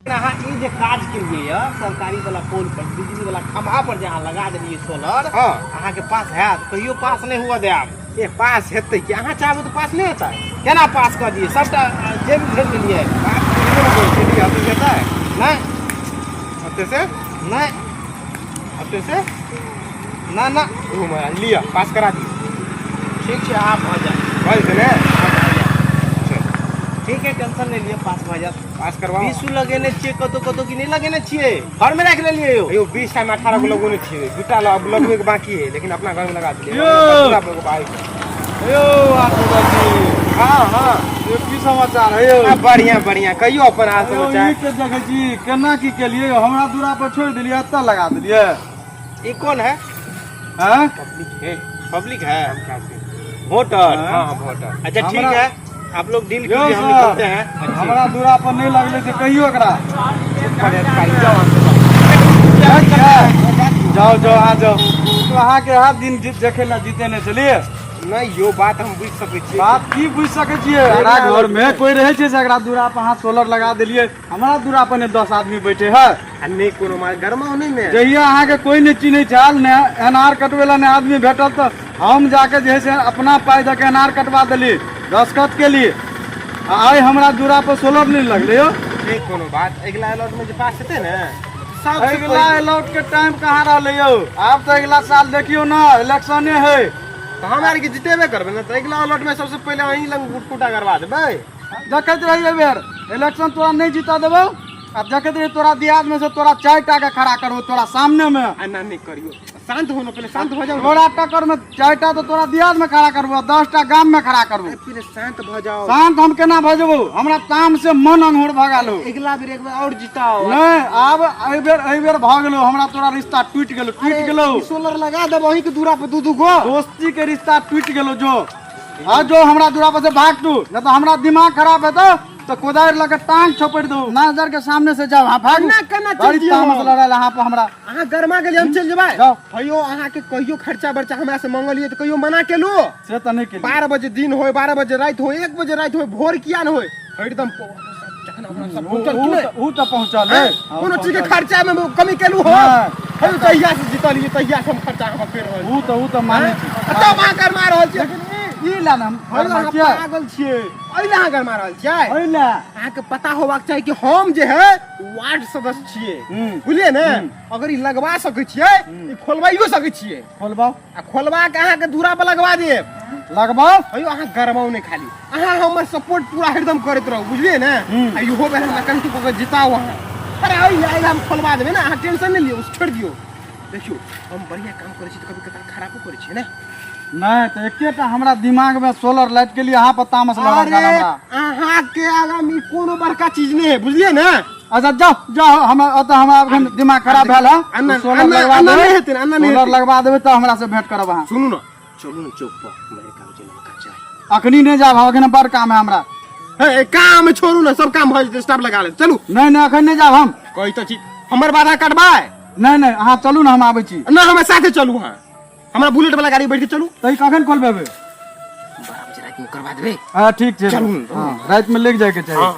अहाँ ई जे काज केलियै यऽ सरकारी वाला पोल पर बिजली वाला खंभा पर जे अहाँ लगा देलियै सोलर हँ। अहाँके पास हैत कहियो पास नहि हुअ देब ए पास हेतै कि अहाँ चाहबै तऽ पास नहि हेतै केना पास कऽ दियै सबटा जेब भेज देलियै पास हेतै नहि ओते से नहि ओते से ना ना ओ महाराज लिअ पास करा दियौ ठीक छै अहाँ भऽ जायत भऽ जेतै ने ठीक है टेंशन नहि लिअ पास भऽ जायत पास करवाओ बीसू लगेने छियै कतौ कतौ कि नहि लगेने छियै घरमे राखि लेलियै यौ यौ 20 टा में 18 गो लगौने छियै दूटा अब लगबै के बाकी है लेकिन अपना घर में लगा देलियै यौ। पूरा बाइक यौ आशुतोष जी हाँ हाँ यौ की समाचार है यौ आ, बढ़िया बढ़िया कहियो अपन हाल यौ समाचार ई के देखै छी केना की केलियै यौ हमरा दूरा पर छोड़ि देलियै एतऽ लगा देलियै ई कौन है हैं पब्लिक है पब्लिक है हम क्या से वोटर हाँ हाँ वोटर अच्छा ठीक हमरा- है आप लोग डील यौ कीजिए हम सर निकलते हैं हमरा दूरा पर नहि लगलै से कहियो एकरा जाओ जाओ अहाँ जाओ तो अहाँके हाथ दिन देखै लए जीते नहि छलियै नहि यो बात हम बुझि सकै छियै बात की बुझि सकै छियै हमरा घर मे कोई रहै छै से एकरा दूरा पर अहाँ सोलर लगा देलियै हमरा दूरा पर ने 10 आदमी बैठे है आ नहि कोनो मार गरमाउ नहि ने जहिया अहाँके कोई नहि चिन्है छल ने एन आर कटबै लए ने आदमी भेटल तऽ हम जाके जे है से अपना पाइ दऽ के एन आर कटवा देली दस्खत केली आ आइ हमरा दूरा पर सोलर नहि लगलै यौ नहि कोनो बात अगिला अलॉट में जे पास हेतै ने सबसे अगिला अलॉट के टाइम कहाँ रहलै यौ आब तऽ अगिला साल देखियौ ने इलेक्शने है तऽ हम आरके जितेबे करबै ने तऽ अगिला अलॉट में सबसे पहिले अहीं लग गुटकुटा करवा देबै देखैत रही एहि बेर इलेक्शन तोरा नहि जीता देबौ आ देखैत रही तोरा दियाद में से तोरा चारि टा के खड़ा करबो तोरा सामने में एना नहि करियौ शांत हो ने पहिले शांत भऽ जाउ ने। तोरा टक्कर में चारि टा तो तोरा दियाद में खड़ा करबो 10 टा गाम में खड़ा करबो पहिले शांत भऽ जाउ शांत हम केना भऽ जेबो हमरा ताम से मन अनहोर भऽ गेल हो। अगिला बेर एक बेर और जिताओ नहि आब एहि बेर एहि बेर भऽ गेलो हमरा तोरा रिश्ता टूटि गेलो टूटि गेलो सोलर लगा देब अहीं के दूरा पर दू दू गो दोस्ती के रिश्ता टूटि गेलो जो आ जो हमरा दूरा पर से भाग तू नहीं तो हमरा दिमाग खराब हेतौ तो कोदारि लऽ के टांग छपटि दू नजर के सामने से जाओ हाँ भाग केना केना चलि बड़ी जइयौ तामस हम? लड़ल अहाँ पर हमरा अहाँ गरमा गेलियै हम चलि जेबै जाओ। कहियो अहाँके कहियो खर्चा बर्चा हमरा से मंगलियै तऽ कहियो मना केलू से तऽ नहि केलियै 12 बजे दिन होय 12 बजे राति होय 1 बजे राति होय भोर किया ने होय हरदम जखन अपना सब पहुँचल कि नहि ऊ तऽ पहुँचल है हैं? कोनो चीज के खर्चा में कमी केलू हो नहि। हम जहिया से जीतलियै तहिया से हम खर्चा अहाँ कर रहल छी ऊ तऽ ऊ तऽ मानै छी आ तब अहाँ गरमा रहल छियै लेकिन ई लए ने हम एहि लए अहाँ किया पागल छियै एहि लए अहाँ गरमा रहल छियै एहि लए अहाँके पता होबाक चाही कि हम जे है वार्ड सदस्य छियै बुझलियै ने अगर ई लगवा सकै छियै ई खोलवाइयो सकै छियै खोलबाउ आ खोलवा के अहाँके दूरा पर लगवा देब लगबाउ अयो अहाँ गरमाउ नहि खाली अहाँ हमर सपोर्ट पूरा हरदम करैत रहू बुझलियै ने आ इहो बेर हमरा कंटू कऽ के जिताउ अहाँ अरे अइ आइ हम खोलवा देबै ने अहाँ टेंशन नहि लियौ छोड़ि दियौ देखियौ हम बढ़िआँ काम करै छी तऽ कभी कभार खराबो करै छियै ने नहि तऽ एकेटा हमरा दिमाग में सोलर लाइट के लिए अहाँ पर तामस लड़ल अरे हमरा अहाँ के आगाँ में कोनो बड़का चीज नहि है बुझलियै ने अच्छा जाओ जाओ हमरा ओतऽ हमरा एखन दिमाग खराब भेल है अन्ना- सोलर अन्ना- लगवा अन्ना देबै नहि हेतै, अन्ना नहि सोलर हेतै। लगवा देबै तऽ हमरा से भेंट करब अहाँ सुनू ने चलू ने चौक पर मेरे काम छै नमका चाय अखनी नहि जायब अखन बड़ काम है हमरा हे काम छोड़ू ने सब काम भऽ जेतै स्टाफ लगा ले चलू नहि नहि अखन नहि जायब हम कहै तऽ छी हमर बाधा कटबाय नहि नहि अहाँ चलू ने हम आबै छी ना हमरा साथे चलू अहाँ हमरा बुलेट वाला गाड़ी बैठ के चलू तऽ ई कखन खोलबेबै 12 बजे राति में करवा देबै हँ ठीक छै चलू। हँ रातिमे लागि जायके चाही हाँ।